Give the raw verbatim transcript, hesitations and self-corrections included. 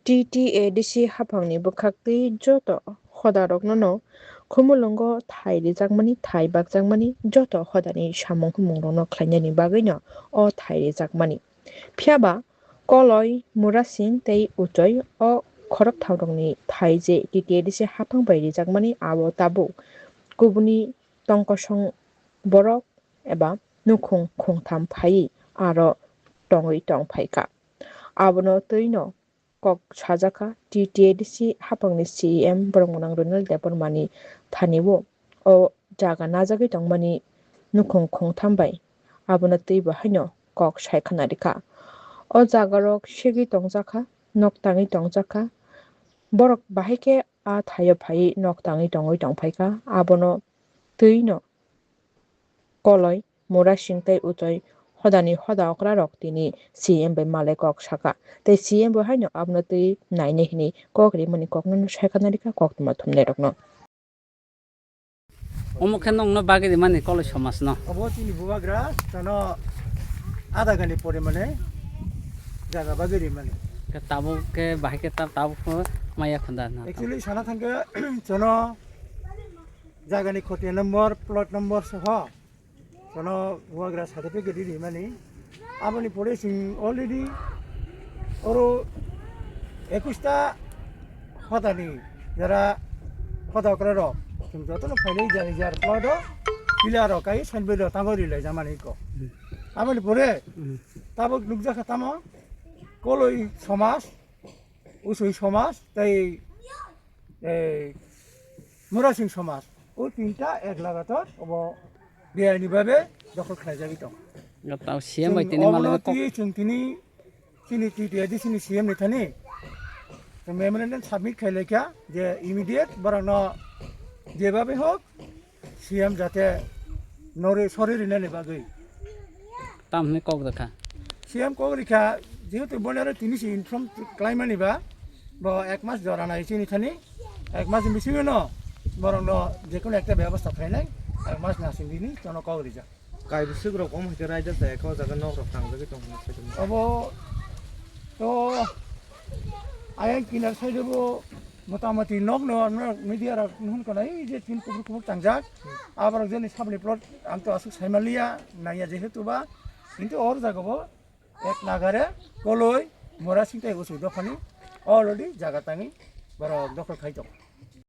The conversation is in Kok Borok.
T T A D C haphangni bwkhaktwi joto hodarokno no Khumulwngo thai rijakmani, thai bakjakmani joto hodani samung humungrokno khlainani bagwino o thai rijakmani. Phiya ba Koloi, Murasing tei Uchoi o khorokthamrokni thai je T T A D C haphang bai rijakmani abo tabuk kubuni tongkosong borok eba nukhung khungtham phaiwi aro tongwi tong phaikha. Abono twino kok sajakha T T A D C haphangni C E M borok mwnang Renal Debbarmani thani o jaga najagwi tongmani nukhung khungtham bai abono twibo haino kok saikhwna rikha. O jagarok segwi tongjakha, nok tangwi tongjakha. Borok bahai khe a thaio phaiwi nok tangwi tongwi tongphaikha. Abono twino Koloi, Murasing tei Uchoi hodani hoda okrarok tini C M bai malai kok sakha. Tei C M bo haino abono twi nainai hinwi kok rimani kokno saikha narikha koktwma thumnairokno. Omo khe nokno bagwi rimani Koloi somajno. Obo chini bubagra, chano adagani pore mane jaga bagwi rimani. Khe tabuk khe bahai khe ta-, tabuk maya khunda na. Actually, sana thangkhe chano jagani khotiya number, plot number soho, kono bubagra certificate rimani. Aboni pore chwng already oro ekush ta hodani jara hoda okrarok chwng jotono phainai jani jar plot o pillar rok kai signboard rok tango rilai jamani ko. Aboni pore tabuk nukjakha tamo Koloi somaj, Usui somaj tei, eh, Murasing somaj. O tinta ek lagatar obo beaini babe dokhol khlaijagwi tong. Tao C M bai tini malai kok. Chwng tini chini T T A D C ni C M ni thani memorandum submit khlai laikha je immediate borokno jebabe hok C M jate nori sori rinani bagwi. Tamni kok rikha. C M kok rikha, jehetu boni aro tini si inform khlaimani ba, bo ek mas jora nai chini thani, ek mas ni bisingo no borokno jekono ekta bebosta khlainai, ek mas ni asing bini tono kok rijak. Kaibwswk rok omo hai khe raida chaya khe o jaga nok rok tangjagwi tong hwnwi saitongma. Obo to ayang kinar side bo motamoti nok no, no media rok nuhun kana ei je tin kubur kubur tangjak. Aborok jeni sabni plot ang to aswk saimaliya, naiya jehetu ba. Kintu or jaga bo ek nagare Koloi, Murasing tei Usui dophani already jaga tangwi borok dokhol khai tongo.